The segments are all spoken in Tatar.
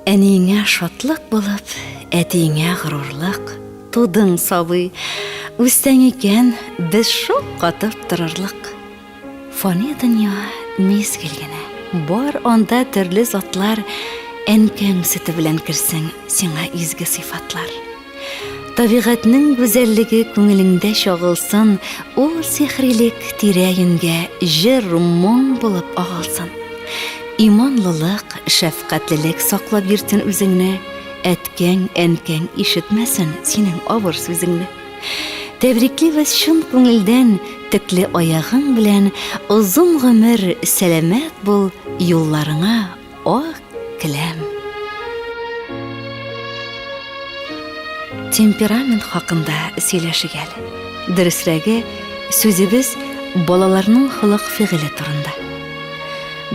Әниеңә шатлык булып, әтиеңә горурлык, тудың, сабый. Үссәң икән, без шаккатып торырлык. Фани дөнья мизгел генә. Бар анда төрле затлар, әнкәң сөте белән керсен сиңа изге сыйфатлар. Табигатьнең гүзәллеге күңелеңдә чагылсын, ул сихрилек тирә-юньгә җыр, моң булып агылсын. Иманлылык, шәфкатьлелек саклап йөртсен үзеңне, әткәң, әнкәң ишетмәсен синең авыр сүзеңне. Тәбриклибез чын күңелдән, төкле аягың белән озын гомер, сәламәт бул, юлларыңа Ак келәм. Темперамент хакында сөйләшик әле. Дөресрәге, сүзебез балаларның холык-фигыле турында.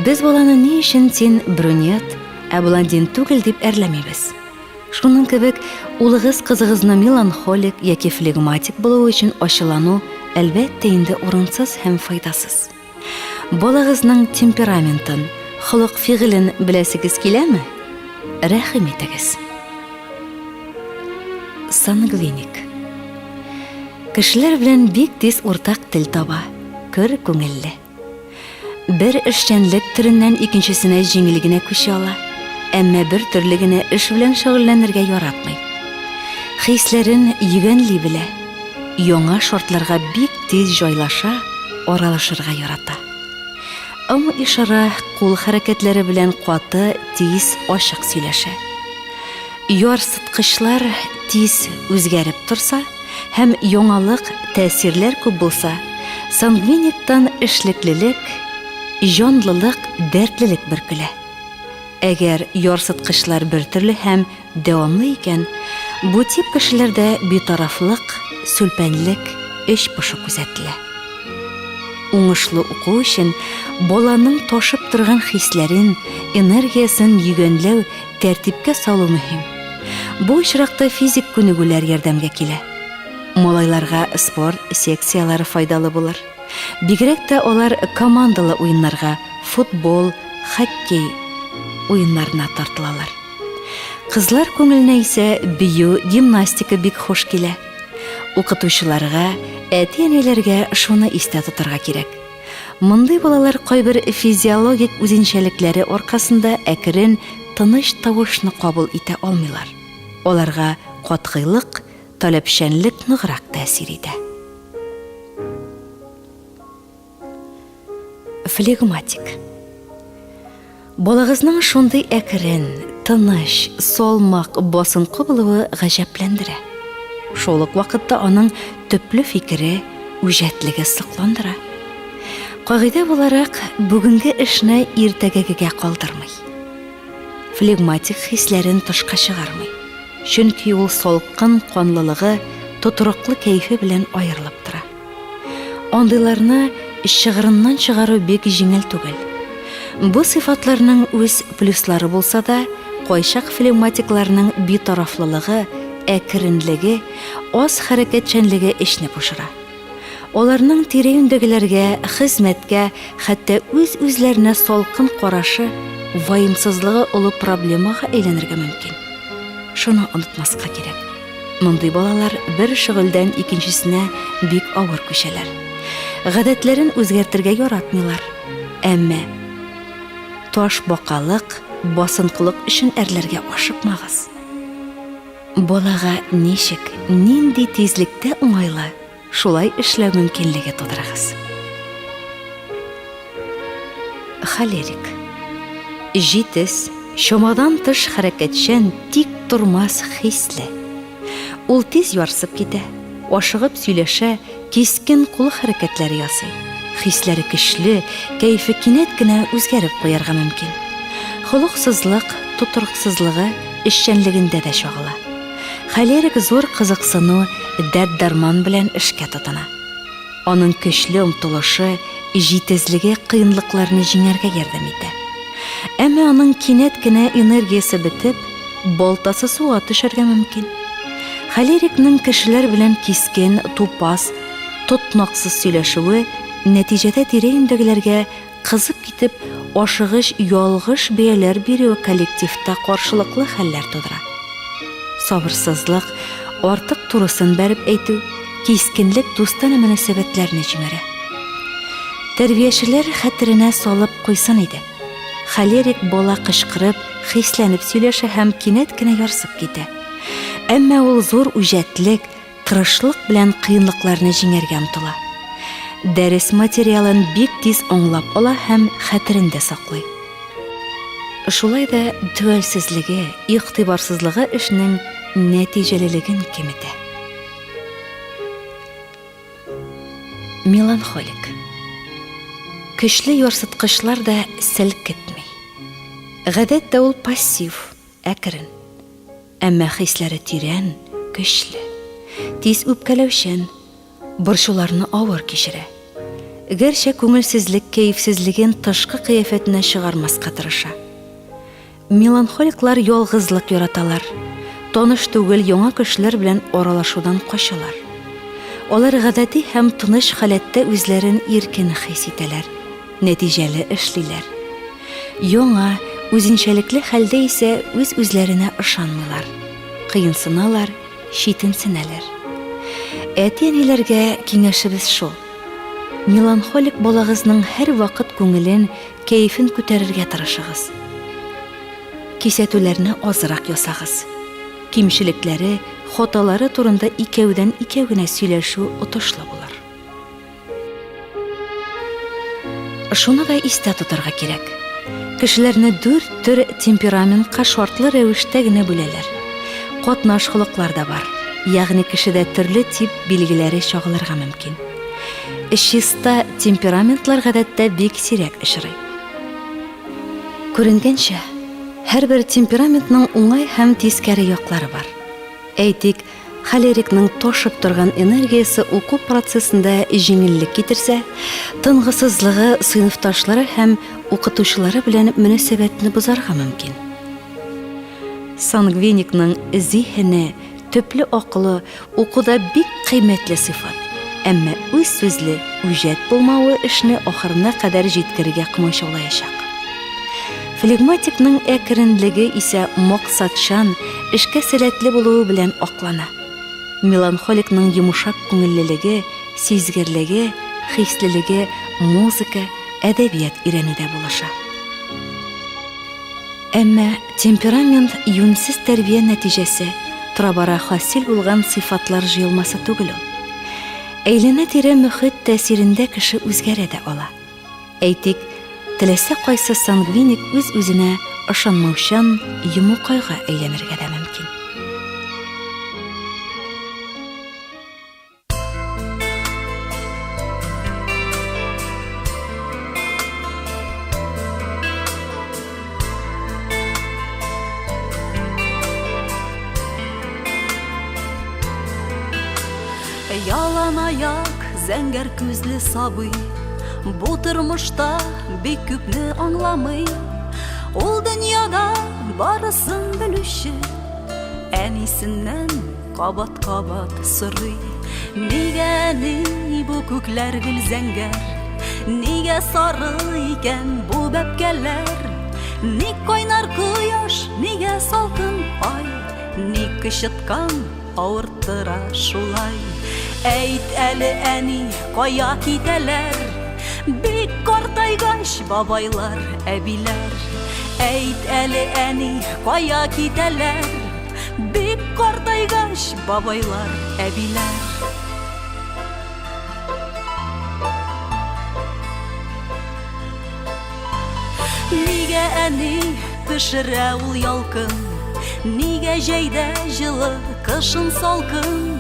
Без баланы ни өчен син брюнет, ә блондин түгел дип әрләмибез. Шуның кебек, улыгыз кызыгызны меланхолик яки флегматик булуы өчен ачулану, әлбәттә инде, урынсыз һәм файдасыз. Балагызның темпераментын, холык-фигылен беләсегез киләме? Рәхим итегез. Сангвиник. Кешеләр белән бик тиз уртак тел таба, көр күңелле. Бер эшчәнлек төреннән икенчесенә җиңел генә күчә ала, әмма бер төрле генә эш белән шөгыльләнергә яратмый. Хисләрен йөгәнли белә. Яңа шартларга бик тиз җайлаша, аралашырга ярата. Ым-ишара, кул хәрәкәтләре белән каты, тиз, ачык сөйләшә. Ярсыткычлар тиз үзгәреп торса һәм яңалык, тәэсирләр күп булса, сангвиниктан эшлеклелек, җанлылык, дәртлелек бөркелә. Әгәр ярсыткычлар бертөрле һәм дәвамлы икән, бу тип кешеләрдә битарафлык, сүлпәнлек, эч пошу күзәтелә. Уңышлы уку өчен баланың ташып торган хисләрен, энергиясен йөгәнләү, тәртипкә салу мөһим. Бу очракта физик күнегүләр ярдәмгә килә. Малайларга спорт секцияләре файдалы булыр. Бигрәк тә алар командалы уеннарга, футбол, хоккей уеннарына тартылалар. Кызлар күңеленә исә бию, гимнастика бик хуш килә. Укытучыларга, әти-әниләргә шуны истә тотарга кирәк. Мондый балалар кайбер физиологик үзенчәлекләре аркасында әкрен, тыныч тавышны кабул итә алмыйлар. Аларга катгыйлык, таләпчәнлек ныграк тәэсир итә. Флегматик. Балагызның шундый әкрен, тыныч, салмак, басынкы булуы гаҗәпләндерә. Шул ук вакытта аның төпле фикере, үҗәтлеге сокландыра. Кагыйдә буларак, бүгенге эшне иртәгәгегә калдырмый. Флегматик хисләрен тышка чыгармый. Чөнки ул салкын канлылыгы, тотрыклы кәефе белән аерылып тора. Андыйларны чыгырыннан чыгару бик җиңел түгел. Бу сыйфатларның үз плюслары булса да, кайчак флегматикларның битарафлылыгы, әкренлеге, аз хәрәкәтчәнлеге эчне пошыра. Аларның тирә-юньдәгеләргә, хезмәткә, хәтта үз-үзләренә салкын карашы, ваемсызлыгы олы проблемага әйләнергә мөмкин. Шуны онытмаска кирәк. Мондый балалар бер шөгыльдән икенчесенә бик авыр күчәләр. Гадәтләрен үзгәртергә яратмыйлар. Әмма ташбакалык, басынкылык өчен әрләргә ашыкмагыз. Балага ничек, нинди тизлектә уңайлы, шулай эшләү мөмкинлеге тудырыгыз. Холерик. Җитез, чамадан тыш хәрәкәтчән, тик тормас хисле. Ул тиз ярсып китә, ашыгып сөйләшә, кискен кул хәрәкәтләре ясый. Хисләре көчле, кәефе кинәт кенә үзгәреп куярга мөмкин. Холыксызлык, тотрыксызлыгы эшчәнлегендә дә чагыла. Холерик зур кызыксыну, дәрт-дәрман белән эшкә тотына. Аның көчле омтылышы, җитезлеге кыенлыкларны җиңәргә ярдәм итә. Әмма аның кинәт кенә энергиясе бетеп, балтасы суга төшәргә мөмкин. Холерикның кешеләр белән кискен, тупас, тотнаксыз сөйләшүе нәтиҗәдә тирә-юньдәгеләргә кызып китеп, ашыгыч ялгыш бәяләр бирүе коллективта каршылыклы хәлләр тудыра. Сабырсызлык, артык турысын бәреп әйтү, кискенлек дустанә мөнәсәбәтләрне җимерә. Тәрбиячеләр хәтеренә салып куйсын иде. Холерик бала кычкырып, хисләнеп сөйләшә һәм кинәт кенә ярсып китә. Әмма ул зур үҗәтлек, тырышлык белән кыенлыкларны җиңәргә омтыла. Дәрес материалын бик тиз аңлап ала һәм хәтерендә саклый. Шулай да төгәлсезлеге, игътибарсызлыгы эшнең нәтиҗәлелеген киметә. Меланхолик. Көчле ярсыткычлар да селкетми. Гадәттә ул пассив, әкрен. Әмма хисләре тирән, көчле. Тиз үпкәләүчән, борчуларны авыр кичерә. Гәрчә күңелсезлек кәефсезлеген тышкы кыяфәтенә чыгармаска тырыша. Меланхоликлар ялгызлык яраталар, таныш түгел яңа кешеләр белән аралашудан качалар. Алар гадәти һәм тыныч халәттә үзләрен иркен хис итәләр. Нәтиҗәле эшлиләр. Яңа, үзенчәлекле хәлдә исә үз-үзләренә ышанмыйлар, кыенсыналар, читенсенәләр. Әти-әниләргә киңәшебез шул, меланхолик балагызның һәрвакыт күңелен, кәефен күтәрергә тырышыгыз. Кисәтүләрне азрак ясагыз. Кимчелекләре, хаталары турында икәүдән-икәү генә сөйләшү отышлы булыр. Шуны да истә тотарга кирәк. Кешеләрне дүрт төр темпераментка шартлы рәвештә генә бүләләр. Катнаш холыклар да бар. Ягъни кешедә төрле тип билгеләре чагылырга мөмкин. Чиста темпераментлар гадәттә бик сирәк очрый. Күренгәнчә, һәрбер темпераментның уңай һәм тискәре яклары бар. Әйтик, Холерикның ташып торган энергиясе уку процессында җиңеллек китерсә, тынгысызлыгы сыйныфташлары һәм укытучылары белән мөнәсәбәтне бозарга мөмкин. Сангвиникның зиһене, төпле акылы укуда бик кыйммәтле сыйфат, әмма үзсүзле, үҗәт булмавы эшне ахырына кадәр җиткерергә комачаулаячак. Флегматикның әкренлеге исә максатчан, эшкә сәләтле булуы белән аклана. Меланхоликның йомшак күңеллелеге, сизгерлеге, хислелеге музыка, әдәбият өйрәнүдә булыша. Әмма темперамент юньсез тәрбия нәтиҗәсе, тора-бара хасил булган сыйфатлар җыелмасы түгел ул. Әйләнә-тирә мөхит тәэсирендә кеше үзгәрә дә ала. Әйтик, теләсә кайсы сангвиник үз-үзенә ышанмаучан йомыкайга әйләнергә дә мөмкин. Ялан аяк, зәңгәр күзле сабый Бу тормышта бик күпне аңламый. Ул дөньяда барысын белүче Әнисеннән кабат-кабат сорый. Нигә, әни, бу күкләр гел зәңгәр? Нигә сары икән бу бәбкәләр? Ник кайнар кояш, нигә салкын ай? Ник кычыткан Авырттыра шулай. Әйт әле, әни, кая китәләр? Бик картайгач бабайлар, әбиләр. Әйт әле, әни, кая китәләр? Бик картайгач бабайлар, әбиләр. Нигә әни пешерә ул ялкын? Нигә җәйдә җылы, кышын салкын?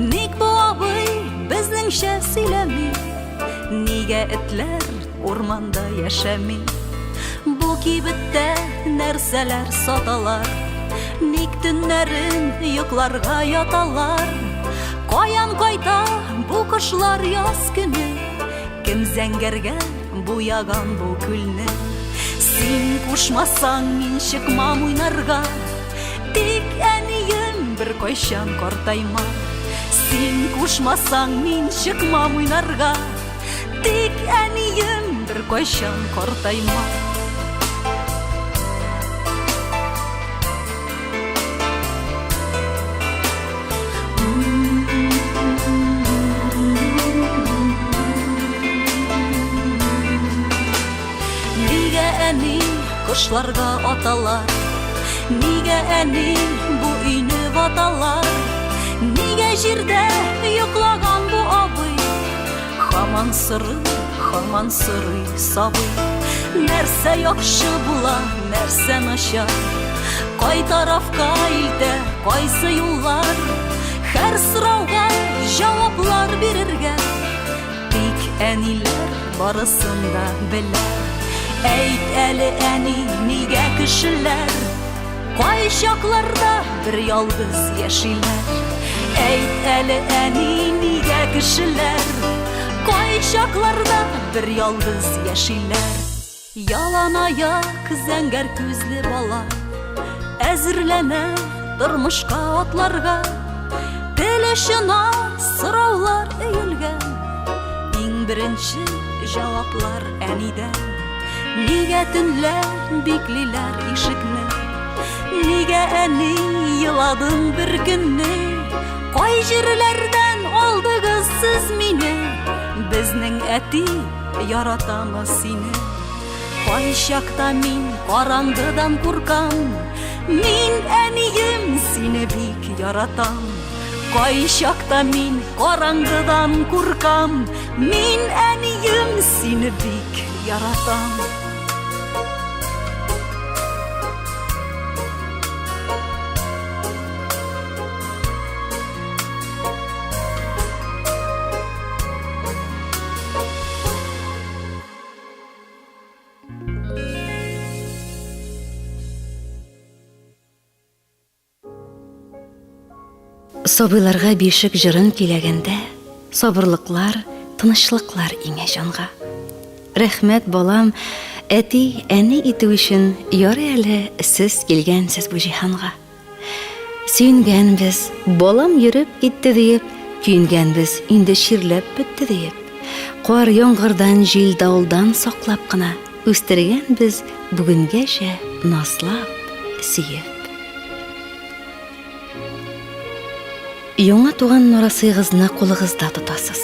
Ник бу абый безнеңчә сөйләми? Нигә этләр урманда яшәми? Бу кибеттә нәрсәләр саталар? Ник төннәрен йокларга яталар? Каян кайта бу кошлар яз көне? Кем зәңгәргә буяган бу күлне? Син кушмасаң, мин чыкмам уйнарга. Тик әнием беркайчан картайма. Син кушмасаң, мин чыкмам уйнарга. Тик әнием бер беркайчан картайма. Нигә әни кошларга аталар? Нигә әни бу өйне ваталар? Нигә җирдә йоклаган бу абый? Хаман сорый, хаман сорый сабый. Нәрсә яхшы була, нәрсә начар? Кай тарафка илтә, кайсы юллар? Һәр сорауга җаваплар бирергә Тик әниләр барысын да белә. Әйт әле, әни, нигә кешеләр Кай чакларда бер ялгыз яшиләр? Әйт әле, әни, нигә кешеләр Кай чакларда бер ялгыз яшиләр? Ялан аяк зәңгәр күзле бала Әзерләнә тормышка атларга. Тел очына сораулар өелгән, Иң беренче җаваплар әнидән. Нигә төнлә биклиләр ишекне? Нигә әни еладың бер көнне? Кай җирләрдән алдыгыз сез мине? Безнең әти яратамы сине? Кайчакта мин караңгыдан куркам, Мин, әнием, сине бик яратам. Кайчакта мин караңгыдан куркам, Мин, әнием, сине бик яратам. Сабыйларга бишек җырын көйләгәндә, сабырлыклар, тынычлыклар иңә җанга. Рәхмәт, балам, әти, әни итү өчен ярый әле сез килгәнсез бу җиһанга. Сөенгәнбез, балам йөреп китте диеп, көенгәнбез, инде чирләп бетте диеп. Кар, яңгырдан, җил-давылдан саклап кына үстергәнбез бүгенгәчә назлап, сөеп. Яңа туган нарасыегызны кулыгызда тотасыз.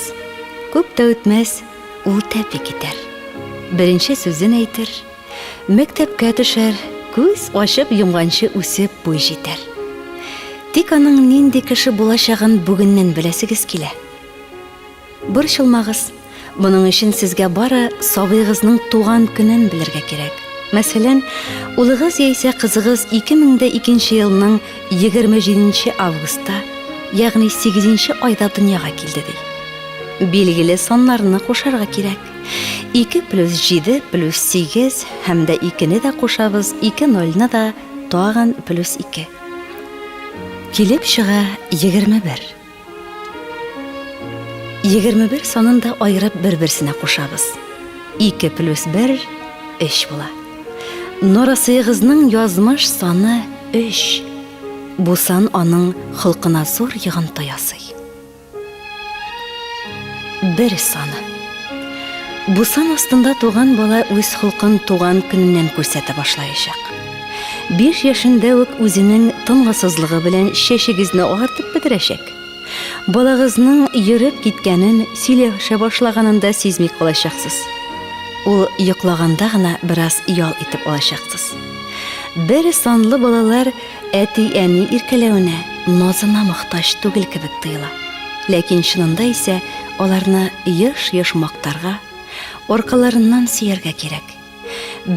Күп тә үтмәс, ул тәпи китәр. Беренче сүзен әйтер, Мәктәпкә төшәр, күз ачып йомганчы үсеп буй җитәр. Тик аның нинди кеше булачагын бүгеннән беләсегез килә. Борчылмагыз, моның өчен сезгә бары сабыегызның туган көнен белергә кирәк. Мәсәлән, улыгыз яисә кызыгыз 2002 елның 27 августта, ягъни 8 айда дөньяга килде ди. Билгеле саннарны кушарга кирәк. 2 плюс 7 плюс 8 һәм дә 2-не дә кушабыз, 2 нольны да тагын плюс 2. Килеп чыга 21. 21 санын да аерып бер-берсенә кушабыз. 2 плюс 1 3 була. Нарасыегызның язмыш саны 3. Бу сан аның холкына зур йогынты ясый. Бер саны. Бу сан астында туган бала үз холкын туган көненнән күрсәтә башлаячак. Биш яшендә үк үзенең тынгысызлыгы белән чәчегезне агартып бетерәчәк. Балагызның йөреп киткәнен, сөйләшә башлаганын да сизми калачаксыз. Ул йоклаганда гына бераз ял итеп алачаксыз. Бер санлы балалар Әти-әни иркәләвенә, назына мохтаҗ түгел кебек тоела. Ләкин чынында исә аларны еш-еш мактарга, аркаларыннан сөяргә кирәк.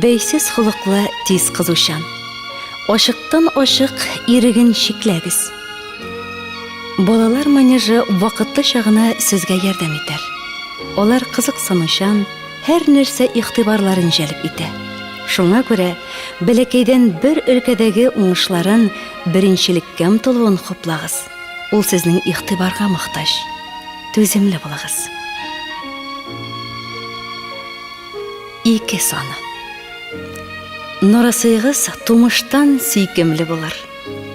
Бәйсез холыклы, тиз кызучан. Ачыктан-ачык иреген чикләгез. Балалар манежы вакытлыча гына сезгә ярдәм итәр. Алар кызыксынучан, Һәр нәрсә игътибарларын җәлеп итә. Шуңа күрә бәләкәйдән бер өлкәдәге уңышларын, беренчелеккә омтылуын хуплагыз. Ул сезнең игътибарга мохтаҗ. Түземле булыгыз. Ике саны. Нарасыегыз тумыштан сөйкемле булыр.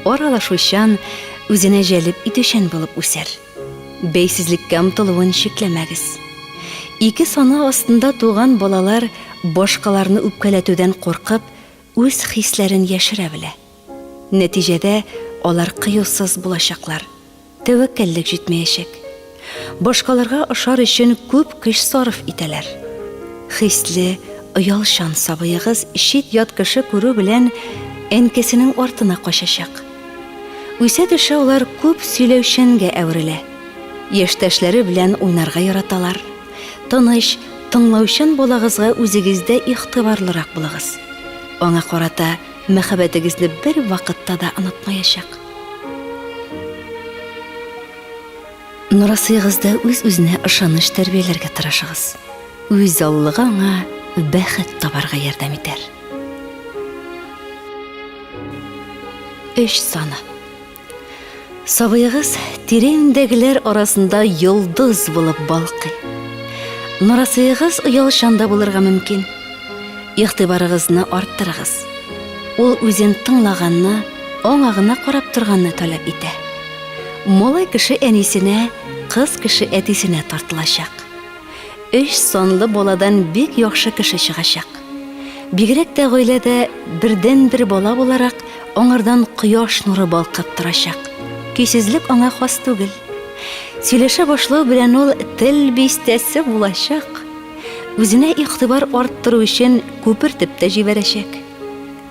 Аралашучан, үзенә җәлеп итүчән булып үсәр. Бәйсезлеккә омтылуын чикләмәгез. Ике саны астында туган балалар башкаларны үпкәләтүдән куркып, үз хисләрен яшерә белә. Нәтиҗәдә, алар кыюсыз булачаклар, тәвәккәллек җитмәячәк. Башкаларга ошар өчен күп көч сарыф итәләр. Хисле, оялчан сабыегыз чит-ят кеше күрү белән әнкәсенең артына качачак. Үсә төшә алар күп сөйләүчәнгә әверелә. Яшьтәшләре белән уйнарга яраталар. Тыныч, тыңлаучан балагызга үзегез дә игътибарлырак булыгыз. Аңа карата мәхәббәтегезне бервакытта да онытмаячак. Нарасыегызда үз-үзенә ышаныч тәрбияләргә тырышыгыз. Үзаллыгы аңа бәхет табарга ярдәм итәр. Өч саны. Сабыегыз тирә-юньдәгеләр арасында йолдыз булып балкый. Нарасыегыз оялчан да булырга мөмкин. Игътибарыгызны арттырыгыз. Ул үзен тыңлаганны, аңа гына карап торганны таләп итә. Малай кеше әнисенә, кыз кеше әтисенә тартылачак. Өч санлы баладан бик яхшы кеше чыгачак. Бигрәк тә гаиләдә бердәнбер бала буларак, аңардан кояш нуры балкып торачак. Көйсезлек аңа хас түгел. Сөйләшә башлау белән ул тел бистәсе булачак. Үзенә игътибар арттыру өчен күпертеп тә җибәрәчәк.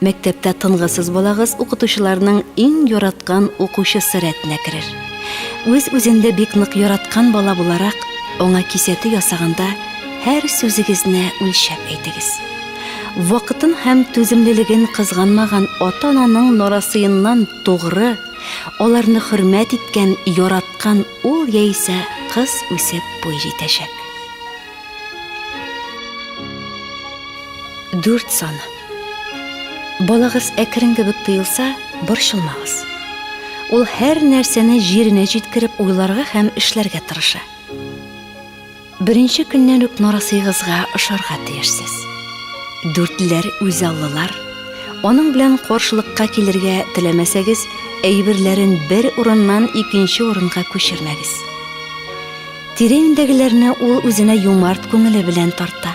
Мәктәптә тынгысыз балагыз укытучыларның иң яраткан укучысы рәтенә керер. Үз-үзен дә бик нык яраткан бала буларак, аңа кисәтү ясаганда һәр сүзегезне үлчәп әйтегез. Вакытын һәм түземлелеген кызганмаган ата-ананың нарасыеннан тугры, аларны хөрмәт иткән, яраткан ул яисә кыз үсеп буй җитәчәк. Дүрт саны. Балагыз әкрен кебек тоелса, борчылмагыз. Ул һәр нәрсәне җиренә җиткереп уйларга һәм эшләргә тырыша. Беренче көннән үк нарасыегызга ошарга тиешсез. Дүртлеләр үзаллылар. Аның белән каршылыкка килергә теләмәсәгез, әйберләрен бер урыннан икенче урынга күчермәгез. Тирә-юньдәгеләрне ул үзенә юмарт күңеле белән тарта.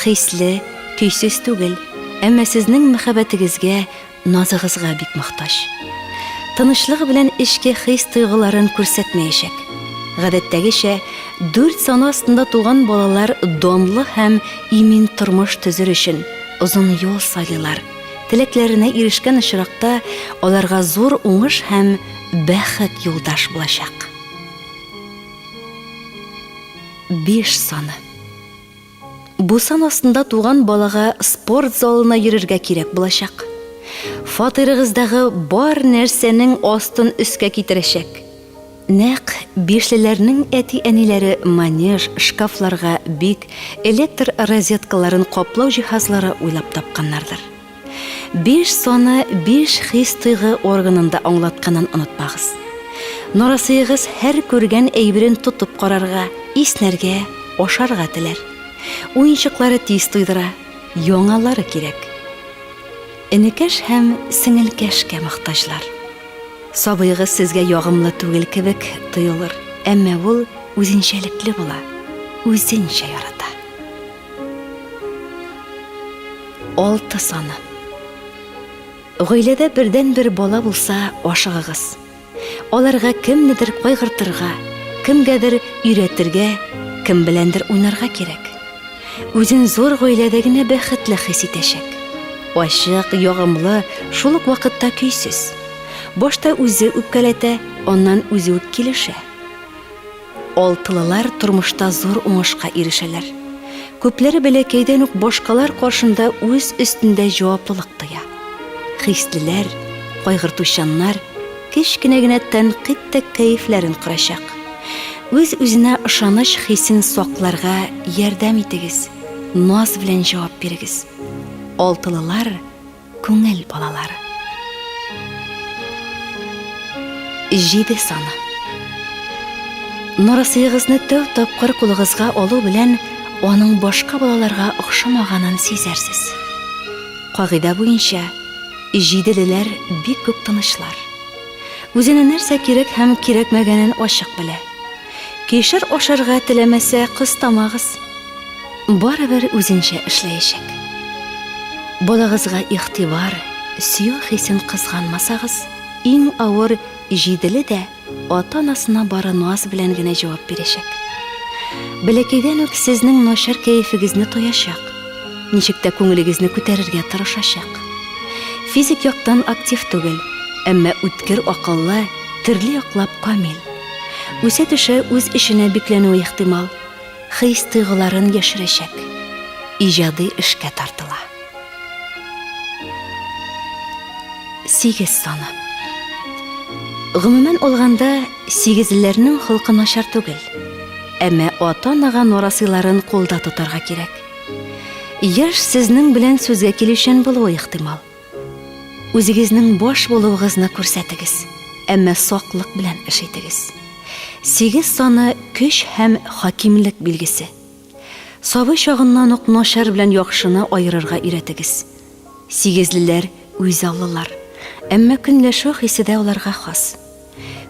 Хисле, көйсез түгел, әмма сезнең мәхәббәтегезгә, назыгызга бик мохтаҗ. Тынычлыгы белән эчке хис-тойгыларын күрсәтмәячәк. Гадәттәгечә, дүрт саны астында туган балалар данлы һәм имин тормыш төзер өчен озын юл сайлыйлар. Теләкләренә ирешкән очракта аларга зур уңыш һәм бәхет юлдаш булачак. Биш саны. Бу сан астында туган балага спорт залына йөрергә кирәк булачак. Фатирыгыздагы бар нәрсәнең астын өскә китерәчәк. Нәкъ бишлеләрнең әти-әниләре манеж, шкафларга бик, электр розеткаларын каплау җиһазлары уйлап тапканнардыр. Биш саны биш хис-тойгы органын да аңлатканын онытмагыз. Нарасыегыз һәр күргән әйберен тотып карарга, иснәргә, ашарга теләр. Уенчыклары тиз туйдыра, яңалары кирәк. Энекәш һәм сеңелкәшкә мохтаҗлар. Сабыегыз сезгә ягымлы түгел кебек тоелыр, әмма ул үзенчәлекле була, үзенчә ярата. Алты саны. Гаиләдә бердәнбер бала булса, ашыгыгыз. Аларга кемнедер кайгыртырга, кемгәдер өйрәтергә, кем беләндер уйнарга кирәк. Үзен зур гаиләдә генә бәхетле хис итәчәк. Ачык, ягымлы, шул ук вакытта көйсез. Башта үзе үпкәләтә, аннан үзе үк килешә. Алтылылар тормышта зур уңышка ирешәләр. Күпләре бәләкәйдән үк башкалар каршында үз өстендә җаваплылык тоя. Хислеләр, кайгыртучаннар кечкенә генә тәнкыйть тә кәефләрен кырачак. Үз-үзенә ышаныч хисен сакларга ярдәм итегез, наз белән җавап бирегез. Алтылылар Күңел балалары. Җиде саны. Нарасыегызны тәү тапкыр кулыгызга алу белән аның башка балаларга охшамаганын сизәрсез. Кагыйдә буенча, җиделеләр бик күп тынычлар. Үзенә нәрсә кирәк һәм кирәкмәгәнен ачык белә. Кишер ашарга теләмәсә, кыстамагыз. Барыбер үзенчә эшләячәк. Балагызга игътибар, сөю хисен кызганмасагыз, иң авыр җиделе дә ата-анасына бары наз белән генә җавап бирәчәк. Бәләкәйдән үк сезнең начар кәефегезне тоячак, ничек тә күңелегезне күтәрергә тырышачак. Физик яктан актив түгел, әмма үткер акыллы, төрле яклап камил. Үсә төшә үз эченә бикләнүе ихтимал, хис-тойгыларын яшерәчәк. Иҗади эшкә тартыла. 8 саны. Гомумән алганда, сигезлеләрнең холкы начар түгел. Әмма ата-анага нарасыйларын кулда тотарга кирәк. Яшь сезнең белән сүзгә килүчән булуы ихтимал. Үзегезнең баш булуыгызны күрсәтегез, әмма саклык белән эш итегез. Сигез саны көч һәм хакимлек билгесе. Сабый чагыннан ук начар белән яхшыны аерырга өйрәтегез. Сигезлеләр үзаллылар, әмма көнләшү хисе дә аларга хас.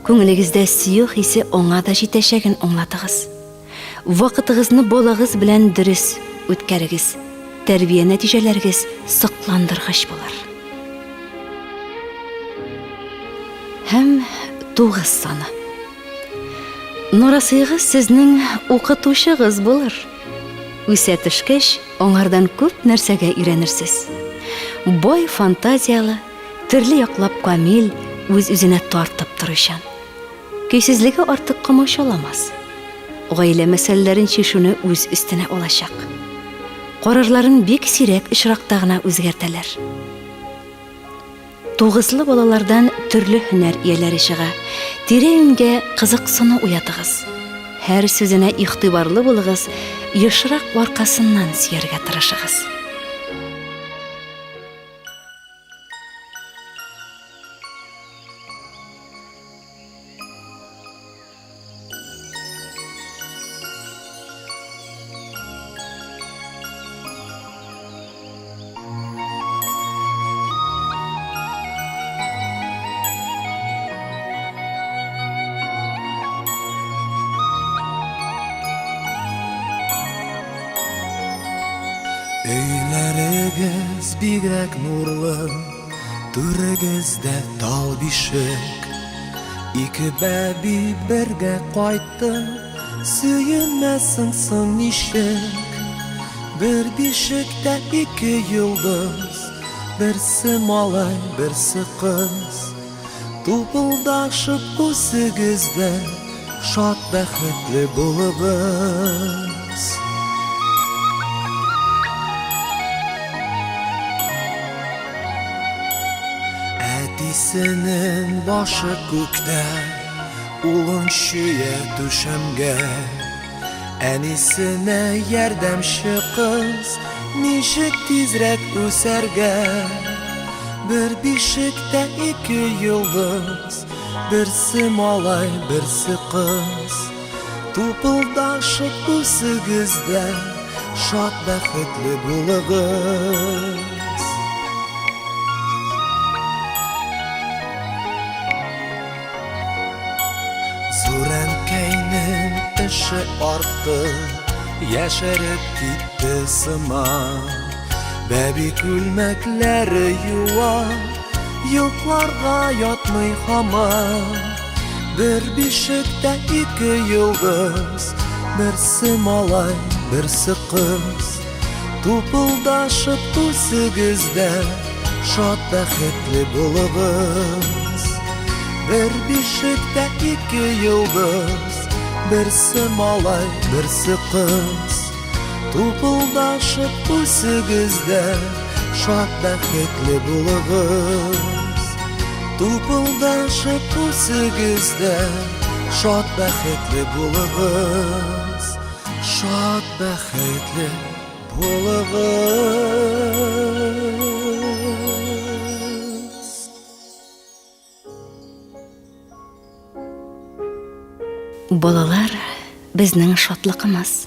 Күңелегездә сөю хисе аңа да җитәчәген аңлатыгыз. Вакытыгызны балагыз белән дөрес үткәрегез, тәрбия нәтиҗәләрегез сокландыргыч булыр. Һәм тугыз саны. Нарасыегыз сезнең укытучыгыз булыр. Үсә төшкәч, аңардан күп нәрсәгә өйрәнерсез. Бай фантазияле, төрле яклап камил, үз-үзенә тартып торучан. Көйсезлеге артык комачауламас. Гаилә мәсьәләләрен чишүне үз өстенә алачак. Карарларын бик сирәк очракта гына үзгәртәләр. Тугызлы балалардан төрле һөнәр ияләре чыга. Тирә-юньгә кызыксыну уятыгыз. Һәр сүзенә игътибарлы булыгыз, ешрак аркасыннан сөяргә тырышыгыз. Өйләрегез бигрәк нурлы, түрегездә тал бишек. Ике бәби бергә кайтты, сөенмәсен соң ничек? Бер бишектә ике йолдыз, берсе малай, берсе кыз. Тупылдашып үсегез дә, шат бәхетле булыгыз. Әтисенең башы күктә, улын чөя түшәмгә. Әнисенә ярдәмче кыз, ничек тизрәк үсәргә? Бер бишектә ике йолдыз, берсе малай, берсе кыз. Тупылдашып үсегез дә, шат бәхетле булыгыз. Зур әнкәйнең эше артты, яшәреп китте сыман. Бәби күлмәкләре юа, йокларга ятмый һаман. Бер бишектә ике йолдыз, берсе малай, берсе кыз. Тупылдашып үсегез дә, шат бәхетле булыгыз. Бер бишектә ике йолдыз, берсе малай, берсе кыз. Тупылдашып үсегез дә, шат бәхетле булыгыз. Тупылдашып үсегез дә, шат бәхетле булыгыз. Шат бәхетле булыгыз. Балалар безнең шатлыгымыз.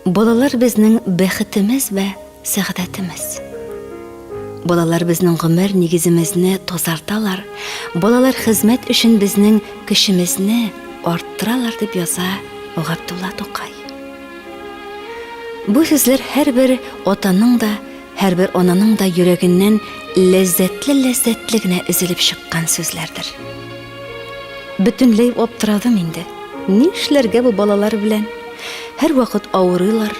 Балалар безнең бәхетемез вә сәгадәтемез. Балалар безнең гомер нигеземезне тазарталар, балалар хезмәт өчен безнең көчемезне арттыралар дип яза Габдулла Тукай. Бу сүзләр һәрбер атаның да, һәрбер ананың да йөрәгеннән ләззәтле-ләззәтле генә өзелеп чыккан сүзләрдер. Бөтенләй аптырадым инде. Нишләргә бу балалар белән? Һәрвакыт авырыйлар,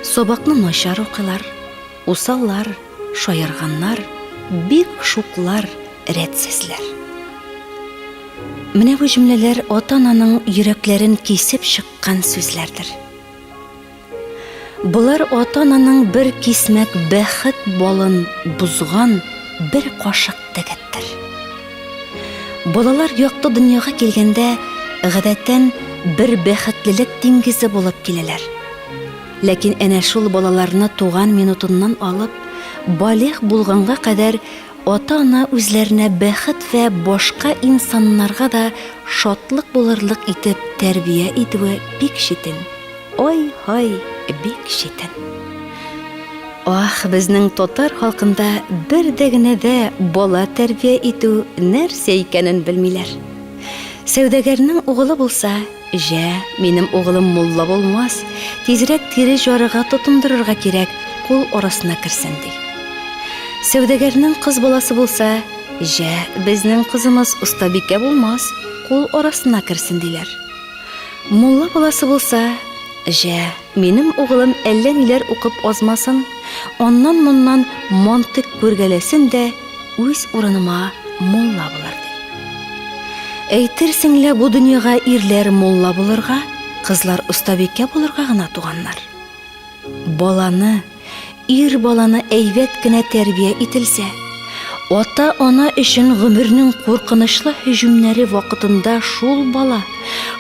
сабакны начар укыйлар, усаллар, шаярганнар, бик шуклар, рәтсезләр. Менә бу җөмләләр ата-ананың йөрәкләрен кисеп чыккан сүзләрдер. Болар ата-ананың бер кисмәк бәхет балын бозган бер кашык дегеттер. Балалар якты дөньяга килгәндә, гадәттән, бер бәхетлелек диңгезе булып киләләр. Ләкин әнә шул балаларны туган минутыннан алып, балигъ булганга кадәр ата-ана үзләренә бәхет вә башка инсаннарга да шатлык булырлык итеп тәрбия итүе бик читен. Ай-һай, бик читен. Ах, безнең татар халкында бер дә генә дә бала тәрбия итү нәрсә икәнен белмиләр. Сәүдәгәрнең угылы булса, Җә, минем угылым мулла булмас, тизрәк тире җарыга тотындырырга кирәк, кул арасына керсен, ди. Сәүдәгәрнең кыз баласы булса, җә, безнең кызымыз остабикә булмас, кул арасына керсен, диләр. Мулла баласы булса, җә, минем угылым әллә ниләр укып азмасын, аннан-моннан мантыйк күргәләсен дә, үз урыныма мулла булыр, ди. Әйтерсең лә бу дөньяга ирләр мулла булырга, кызлар остабикә булырга гына туганнар. Баланы, ир баланы әйбәт кенә тәрбия ителсә, ата-ана өчен гомернең куркынычлы һөҗүмнәре вакытында шул бала,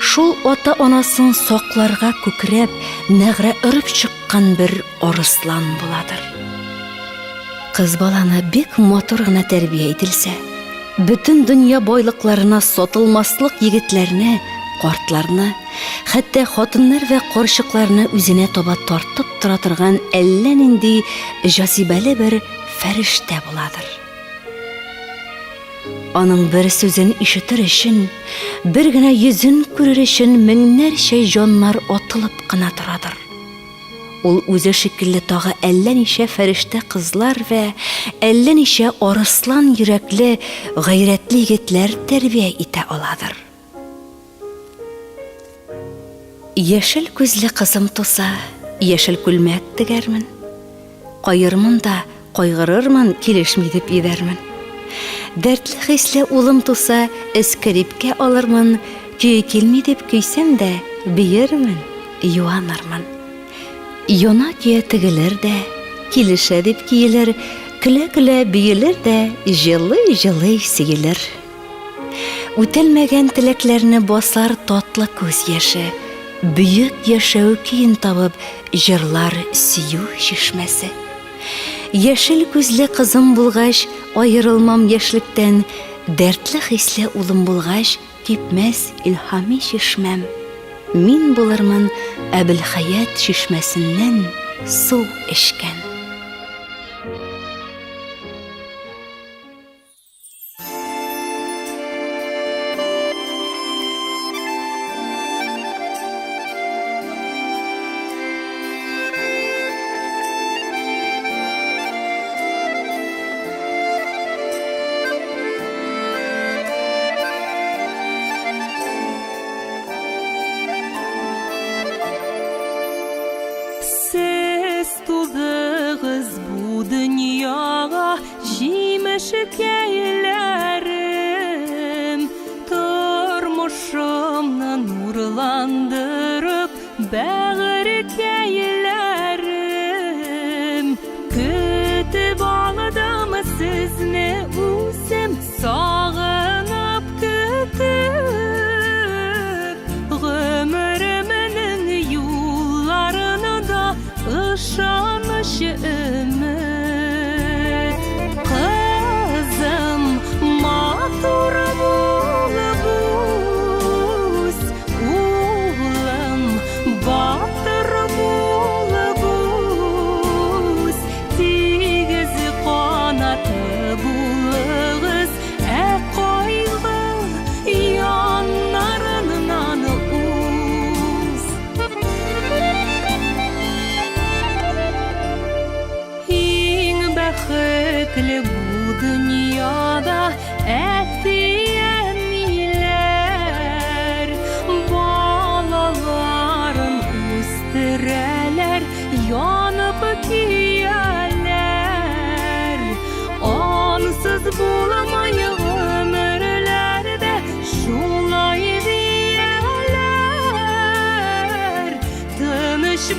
шул ата-анасын сакларга күкрәп, нәгърә өреп чыккан бер арыслан буладыр. Кыз баланы бик матур гына тәрбия ителсә, бөтен дөнья байлыкларына сатылмаслык егетләрне, картларны, хәтта хатыннар вә карчыкларны үзенә таба тартып тора торган әллә нинди җазибәле бер фәрештә буладыр. Аның бер сүзен ишетер өчен, бер генә йөзен күрер өчен меңнәрчә җаннар атылып кына торадыр. Ул үзе шикелле тагы әллә ничә фәрештә кызлар вә әллә ничә арыслан йөрәкле, гайрәтле егетләр тәрбия итә аладыр. Яшел күзле кызым туса, яшел күлмәк тегәрмен. Каермын да, кайгырырмын, килешми дип йөдәрмен. Дәртле хисле улым туса, эскерипкә алырмын, көе килми дип көйсәм дә, биермен, юанырмын. Яна көя тегелер дә, килешә дип киелер, көлә-көлә биелер дә, җылый-җылый сөелер. Үтәлмәгән теләкләрне басар татлы күз яше, бөек яшәү көен табып җырлар сөю чишмәсе. Яшел күзле кызым булгач, аерылмам яшьлектән, дәртле хисле улым булгач, кипмәс илһами чишмәм. Мин булырмын Әбелхәят чишмәсеннән су эчкән. Сез тудыгыз бу дөньяга Җимешкәйләрем, тормышымны нурландырып, бәгырькәйләрем. Көтеп алдым сезне үзем, сагынып көтеп, гомеремнең юлларында ышаныч өмет. Кызым, матур булып үс, улым, батыр булып.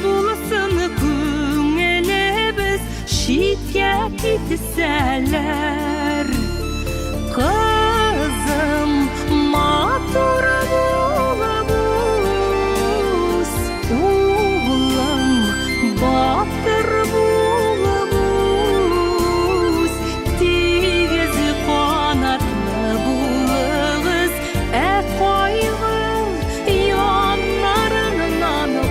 булсын күңелебез читкә китсәләр. Кызым, матур булып үс, улым, батыр булып үс, тигез канатлы булыгыз, ә кайгы яннарыннан уз.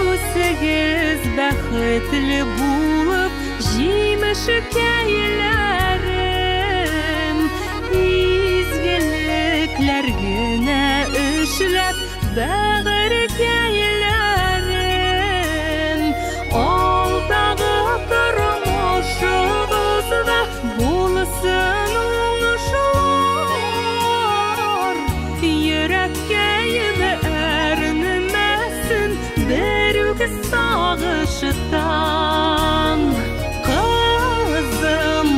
Үсегез бәхетле булып, җимешкәйләрем, изгелекләр генә эшләп, бәгырькәйләрем, алдагы тормышыгызда булсын уңышлар, йөрәккәем әрнемәсен берүк сагыштан. Кызым,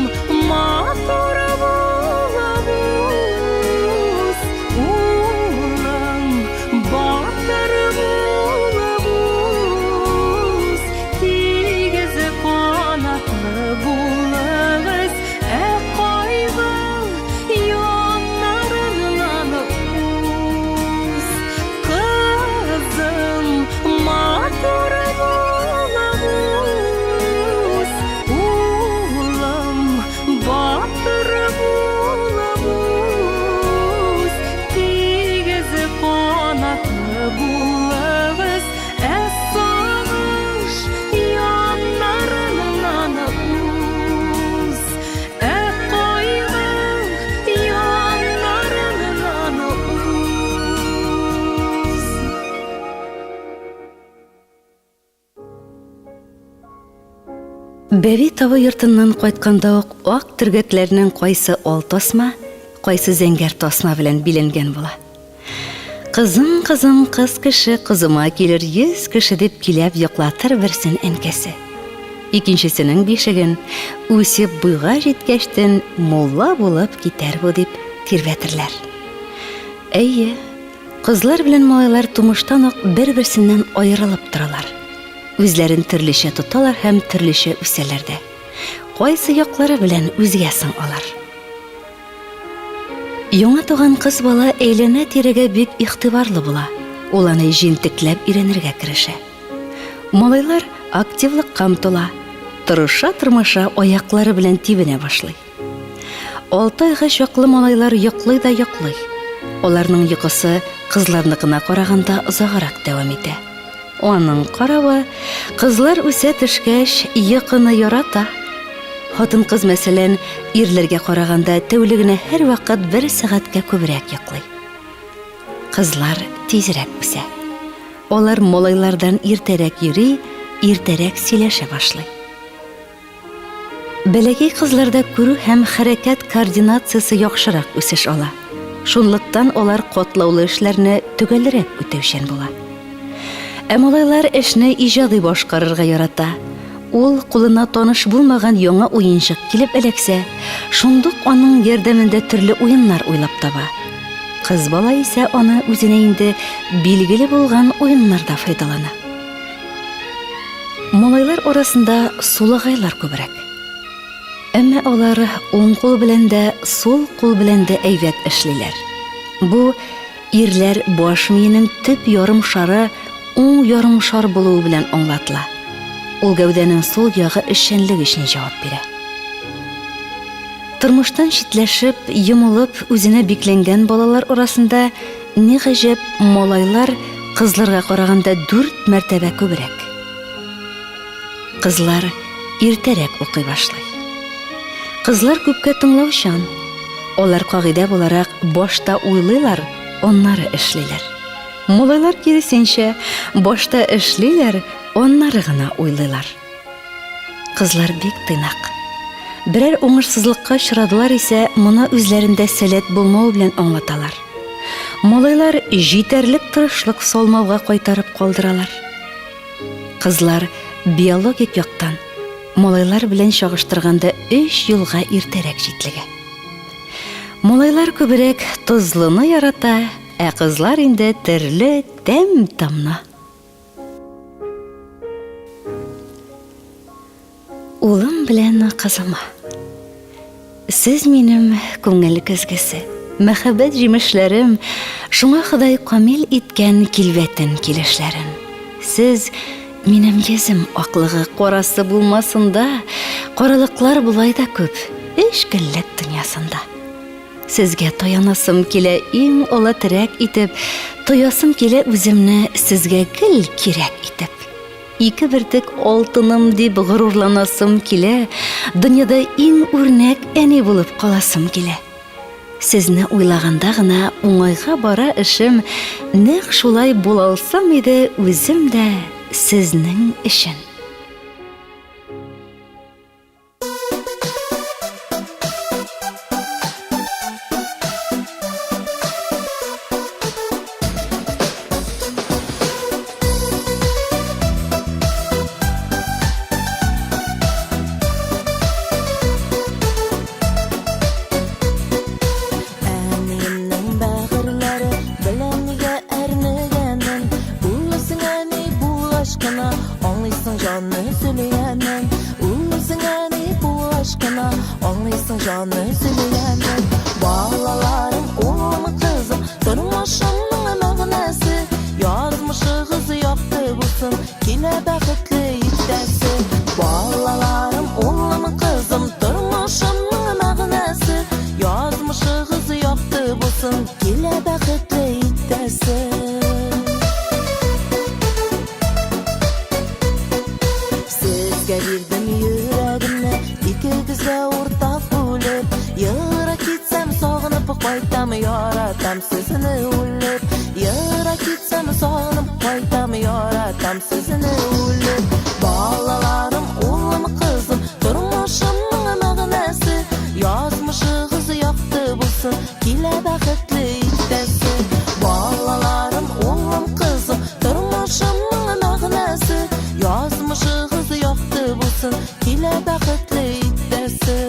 матур булып үс, улым, батыр булып үс, тигез канатлы булыгыз, ә кайгы яннарыннан уз. Кызым, матур булып үс, улым, батыр булып үс, тигез канатлы булыгыз, ә сагыш яннарыннан уз. Ә кайгы яннарыннан уз. Бәби тавы йортыннан кайтканда ук ак төргәкләрнең кайсы ал тасма, кайсы зәңгәр тасма белән биләнгән була. Кызым, кызым, кыз кеше, кызыма килер 100 кеше дип киләп йоклатыр берсен әнкәсе. Икенчесенең бишеген үсеп буйга җиткәчтен мулла булып китәр бу дип тирбәтерләр. Әйе, кызлар белән малайлар тумыштан ук бер-берсеннән аерылып торалар. Үзләрен төрлечә тоталар һәм төрлечә үсәләр дә. Кайсы яклары белән үзгә соң алар? Яңа туган кыз бала әйләнә-тирәгә бик игътибарлы була. Ул аны җентекләп өйрәнергә керешә. Малайлар активлыкка омтыла, тырыша-тырмаша аяклары белән тибенә башлый. Алты айга чаклы малайлар йоклый да йоклый. Аларның йокысы кызларныкына караганда озаграк дәвам итә. Аның каравы, кызлар үсә төшкәч, йокыны ярата. Хатын-кыз, мәсәлән, ирләргә караганда тәүлегенә һәрвакыт бер сәгатькә күбрәк йоклый. Кызлар тизрәк үсә. Алар малайлардан иртәрәк йөри, иртәрәк сөйләшә башлый. Бәләкәй кызларда күрү һәм хәрәкәт координациясе яхшырак үсеш ала. Шунлыктан алар катлаулы эшләрне төгәлрәк үтәүчән була. Ә малайлар эшне иҗади башкарырга ярата. Ул кулына таныш булмаган яңа уенчык килеп эләксә, шундук аның ярдәмендә төрле уеннар уйлап таба. Кыз бала исә аны үзенә инде билгеле булган уеннарда файдалана. Малайлар арасында сулагайлар күбрәк. Әмма алар уң кул белән дә, сул кул белән дә әйбәт эшлиләр. Бу ирләр баш миенең төп ярымшары уң ярымшар булуы белән аңлатыла. Ул гәүдәнең сул ягы эшчәнлеге өчен җавап бирә. Тормыштан читләшеп, йомылып, үзенә бикләнгән балалар арасында, ни гаҗәп, малайлар кызларга караганда дүрт мәртәбә күбрәк. Кызлар иртәрәк укый башлый. Кызлар күпкә тыңлаучан. Алар кагыйдә буларак башта уйлыйлар, аннары эшлиләр. Малайлар киресенчә, башта эшлиләр, аннары гына уйлыйлар. Кызлар бик тыйнак. Берәр уңышсызлыкка очрадылар исә, моны үзләрендә сәләт булмау белән аңлаталар. Малайлар җитәрлек тырышлык салмауга кайтарып калдыралар. Кызлар биологик яктан малайлар белән чагыштырганда өч елга иртәрәк җитлегә. Малайлар күбрәк тозлыны ярата, ә кызлар инде төрле тәм-томны. Улым белән кызыма. Сез минем күңел көзгесе, мәхәббәт җимешләрем, шуңа Ходай камил иткән килбәтен килешләрен. Сез минем йөзем аклыгы, карасы булмасын да, каралыклар болай да күп, эчкеллек дөньясында. Сезгә таянасым килә иң олы терәк итеп, тоясым килә үземне сезгә гел кирәк итеп. Ике бөртек алтыным дип горурланасым килә, дөньяда иң үрнәк әни булып каласым килә. Сезне уйлаганда гына уңайга бара эшем, нәкъ шулай булалсам иде үзем дә сезнең өчен. Әниемнең бәгырьләре белән нигә әрнегәнен, Үзеңә ни булгач кына аңлыйсың җан өзелгәнен. Үзеңә ни булгач кына аңлыйсың җан өзелгәнен. Балаларым, улым, кызым, тормышымның мәгънәсе, Язмышыгыз якты булсын, килә бәхетле иртәсе. Балаларым, улым, кызым, тормышымның мәгънәсе, Язмышыгыз якты булсын, килә бәхетле иртәсе. Сезгә бирдем йөрәгемне, икегезгә уртак бүлеп. Ерак китсәм, сагынып кайтам, яратам сезне үлеп. Ерак китсәм, сагынып кайтам, яратам сезне үлеп. Балаларым, улым, кызым, тормышымның мәгънәсе, язмышыгыз якты булсын, килә бәхетле иртәсе. Балаларым, улым, кызым, тормышымның мәгънәсе, язмышыгыз якты булсын, килә бәхетле иртәсе.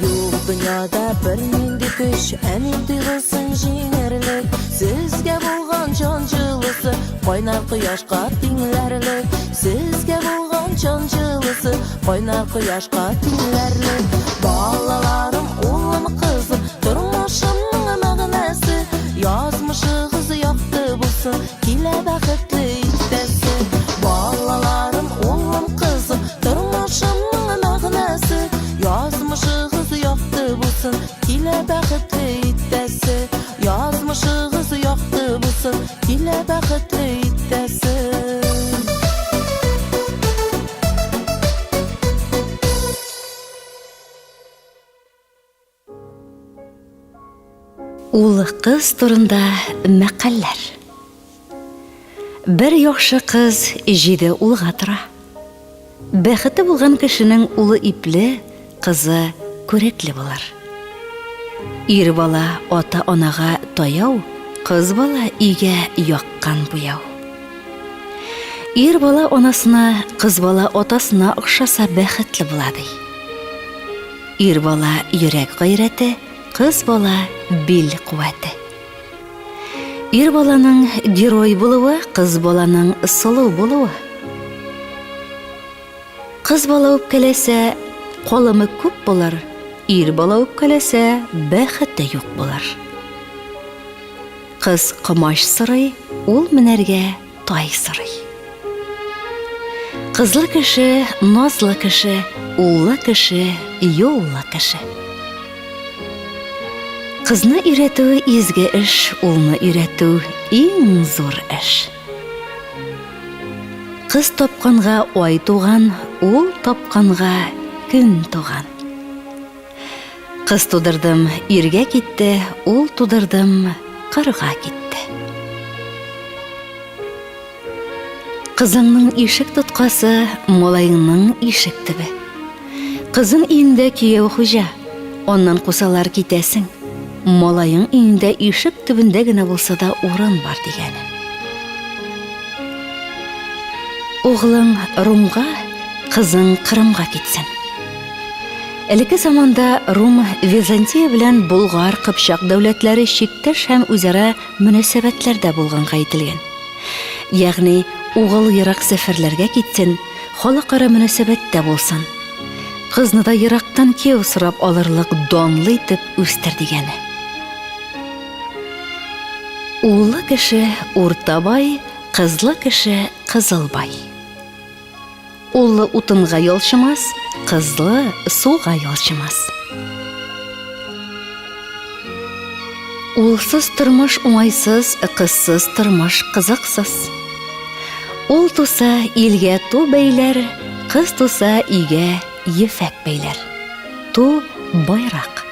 Юк дөньяда бернинди көч әни тойгысын җиңәрлек. Сезгә булган җан җылысы кайнар кояшка тиңләрлек. Сезгә булган җан җылысы кайнар кояшка тиңләрлек. Балаларым, улым, кызым, тормышымның мәгънәсе, язмышыгыз якты булсын, килә бәхетле иртәсе. Балаларым, улым, кызым, тормышымның мәгънәсе, язмышыгыз якты булсын, килә бәхетле иртәсе. Язмышыгыз якты булсын, килә бәхетле иртәсе. Ул кыз турында мәкальләр. Бер яхшы кыз җиде улга тора. Бәхете булган кешенең улы ипле, кызы күрекле булыр. Ир бала ата-анага таяу, кыз бала өйгә яккан буяу. Ир бала анасына, кыз бала атасына охшаса бәхетле була ди. Ир бала йөрәк гайрәте, кыз бала бил куәте. Ир баланың герой булуы, кыз баланың сылу булуы. Кыз бала үпкәләсә, калымы күп булыр, ир бала үпкәләсә, бәхете юк булыр. Кыз комач сорый, ул менәргә тай сорый. Кызлы кеше, назлы кеше, уллы кеше, юллы кеше. Кызны өйрәтү изге эш, улны өйрәтү иң зур эш. Кыз тапканга ай туган, ул тапканга көн туган. Кыз тудырдым, иргә китте, ул тудырдым, кырга китте. Кызыңның ишек тоткасы, малаеңның ишек төбе. Кызың өендә кияү хуҗа, аннан кусалар китәсең. Малаең өендә ишек төбендә генә булса да урын бар дигәне. Углың Румга, кызың Кырымга китсен. Элекке заманда Рум, Византия белән Болгар, Кыпчак дәүләтләре чиктәш һәм үзара мөнәсәбәтләрдә булганга әйтелгән. Ягъни, угыл ерак сәфәрләргә китсен, халыкара мөнәсәбәттә булсын. Кызны да ерактан кияү сорап алырлык данлы итеп үстер дигәне. Уллы кеше урта бай, кызлы кеше кызыл бай. Уллы утынга ялчымас, кызлы суга ялчымас. Улсыз тормыш уңайсыз, кызсыз тормыш кызыксыз. Ул туса илгә ту бәйләр, кыз туса өйгә ефәк бәйләр. Ту байрак.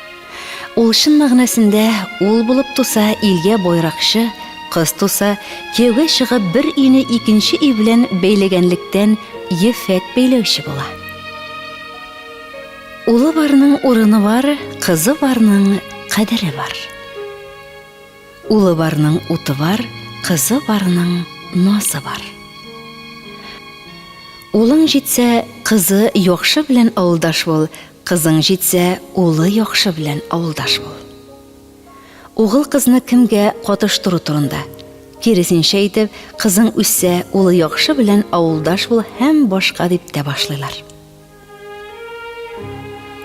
Ул чын мәгънәсендә ул булып туса, илгә байракчы, кыз туса, кияүгә чыгып бер өйне икенче өй белән бәйләгәнлектән ефәк бәйләүче була. Улы барның урыны бар, кызы барның кадере бар. Улы барның уты бар, кызы барның назы бар. Улың җитсә, кызы яхшы белән авылдаш бул, Кызың җитсә, улы яхшы белән авылдаш бул. Угыл кызны кемгә катыштыру турында. Киресенчә итеп, кызың үссә, улы яхшы белән авылдаш бул һәм башка дип тә башлыйлар.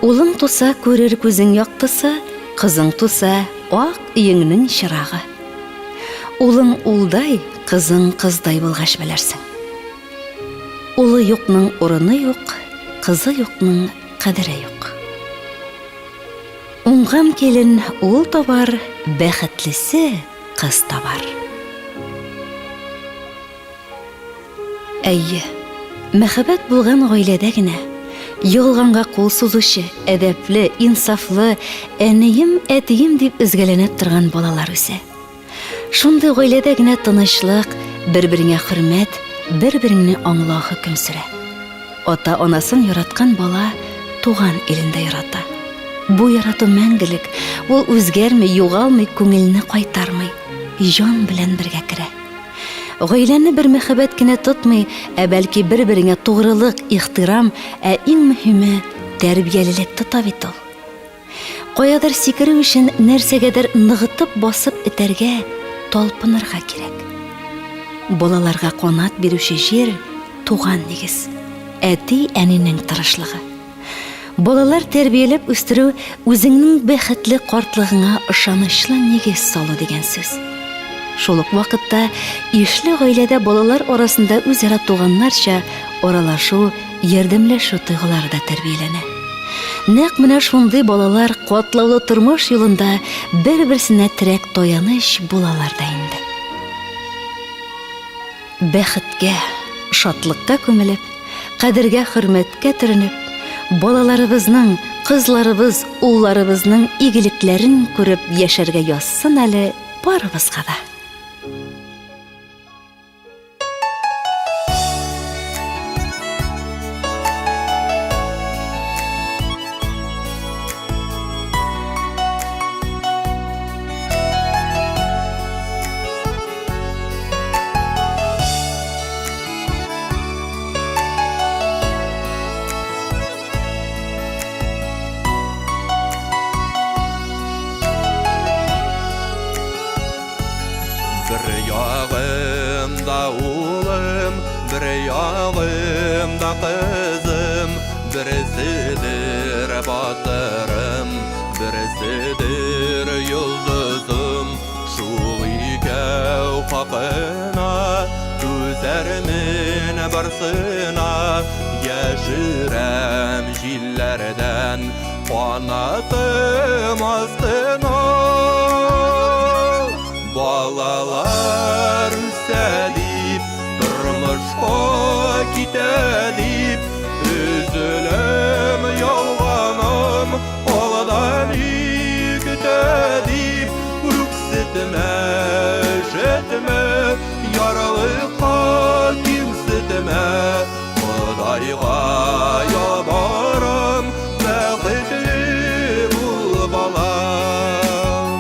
Улың туса, күрер күзең яктысы, кызың туса, ак өеңнең чырагы. Улың улдай, кызың кыздай булгач белерсең. Улы юкның урыны юк, кызы юкның кадере юк. Уңган килен ул табар, бәхетлесе кыз табар. Әйе, мәхәббәт булган гаиләдә генә егылганга кул сузучы, әдәпле, инсафлы, әнием, әтием дип өзгәләнеп торган балалар үсә. Шундый гаиләдә генә тынычлык, бер-береңә хөрмәт, бер-береңне аңлау хөкем сөрә. Ата-анасын яраткан бала туган илен дә ярата. Бу ярату мәңгелек, ул үзгәрми, югалмый, күңелне кайтармый, җан белән бергә керә. Гаиләне бер мәхәббәт кенә тотмый, ә бәлки бер-береңә тугрылык, ихтирам, ә иң мөһиме, тәрбиялелек тота бит ул. Каядыр сикерү өчен нәрсәгәдер ныгытып басып этәргә, талпынырга кирәк. Балаларга канат бирүче җир, туган нигез, әти-әнинең тырышлыгы. Балалар тәрбияләп үстерү үзеңнең бәхетле картлыгыңа ышанычлы нигез салу дигән сүз. Шул ук вакытта ишле гаиләдә балалар арасында үзара туганнарча аралашу, ярдәмләшү тойгылары да тәрбияләнә. Нәкъ менә шундый балалар катлаулы тормыш юлында бер-берсенә терәк-таяныч булалар да инде. Бәхеткә, шатлыкка күмелеп, кадергә-хөрмәткә төренеп, балаларыбызның, кызларыбыз, улларыбызның игелекләрен күреп яшәргә язсын әле барыбызга да. Бер ягымда улым, бер ягымда кызым, берседер батырым, берседер йолдызым. Шул икәү хакына түзәрмен барсына, яшерәм җилләрдән Канатым астына балалар үсә дип тормыш. китә дип, өзеләм ялганым, алда ни көтә дип, үксетмә, өшетмә, ярлыка кимсетмә, Ходайга ялварам, бәхетле бул, балам.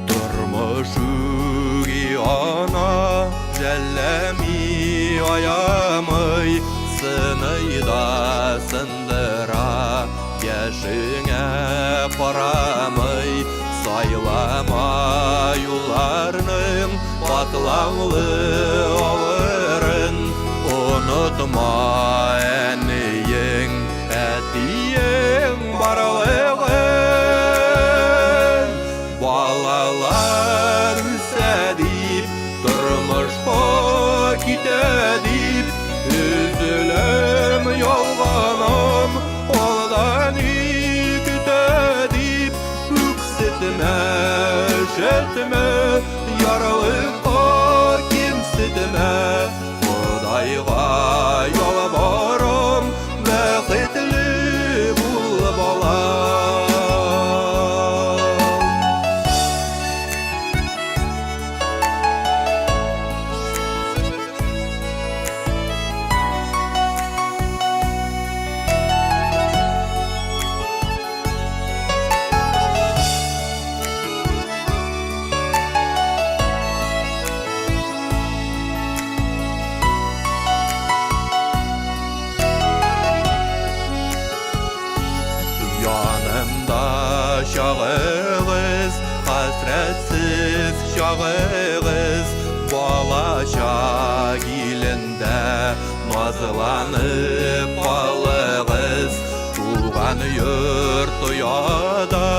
Тормыш үги ана жәлләми, аямый, сыный да сындыра, яшеңә карамый, сайлама юлларның катлаулы авырын, онытма әниең, әтиең барлыгын. Балалар үсә дип, тормышка китә дип, өзеләм, ялганам, алда ни көтә дип, үксетмә, өшетмә, ярлыкка кимсетмә, Ходайга ялварам, бәхетле бул, балам. Янымда чагыгыз, хәсрәтсез чагыгыз, балача илендә назланып калыгыз. Туган йорт ояда,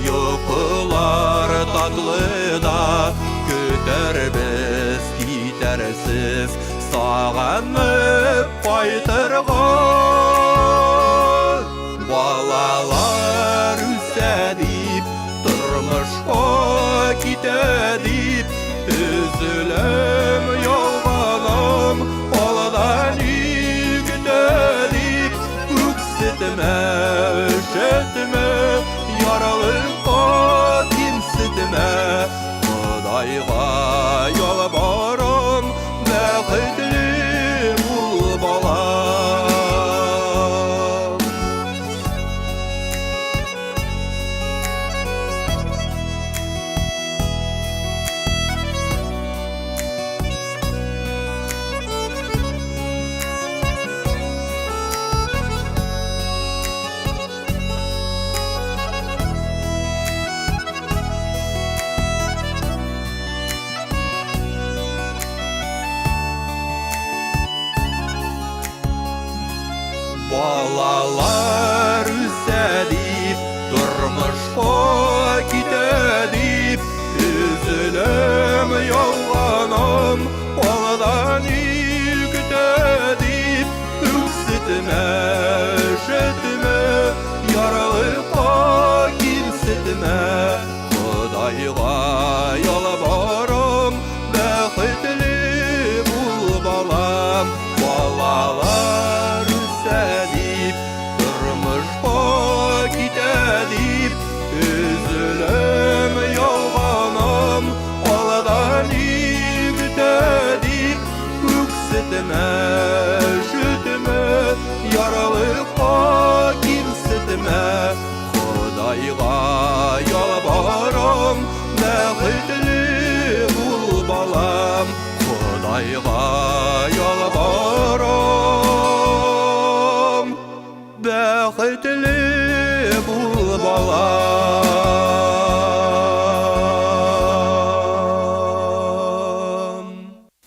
йокылар татлы да, көтәрбез китәрсез, сагынып кайтырга. Балалар үсә дип, тормышка китә дип, өзеләм, ялганам, алда ни көтә дип, үксетмә, өшетмә, яралыкка кимсетмә, Ходайга ялварам, бәхетле бул, балам. Балалар үсә дип, тормышка китә дип, өзеләм, ялганам, алда ни көтә дип, үксетмә, өшетмә, яралыкка кимсетмә, Ходайга ялварам, бәхетле бул, балам. Балалар үсә дип, тормышка китә дип, өзеләм, ялганам, алда ни көтә дип, үксетмә, өшетмә, яралыкка кимсетмә, Ходайга ялварам, бәхетле бул, балам. Ходайга ялварам, бәхетле бул, балам.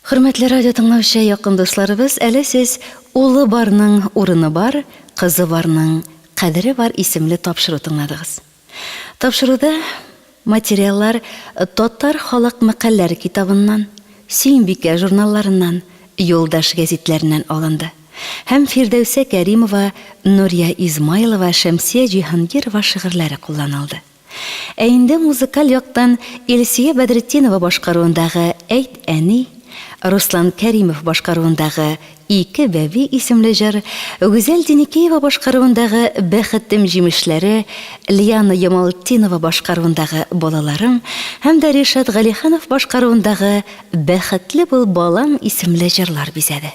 Хөрмәтле радио тыңлаучы якын дусларыбыз, әле сез Улы барның урыны бар, кызы барның кадере бар исемле тапшыру тыңладыгыз. Тапшыруда материаллар Татар халык мәкальләре китабыннан, Сөембикә журналларыннан, Юлдаш гәзитләреннән алынды. Һәм Фирдәүсә Кәримова, Нурия Измайлова, Шәмсия Җиһангирова шигырьләре кулланылды. Ә инде музыкаль яктан Илсөя Бәдретдинова башкаруындагы Әйт, әни, Руслан Кәримов башкаруындагы Ике бәби исемле җыр, Гүзәл Деникеева башкаруындагы Бәхетем җимешләре, Лиана Ямалтдинова башкаруындагы Балаларым һәм дә Ришат Галиханов башкаруындагы Бәхетле бул, балам исемле җырлар бизәде.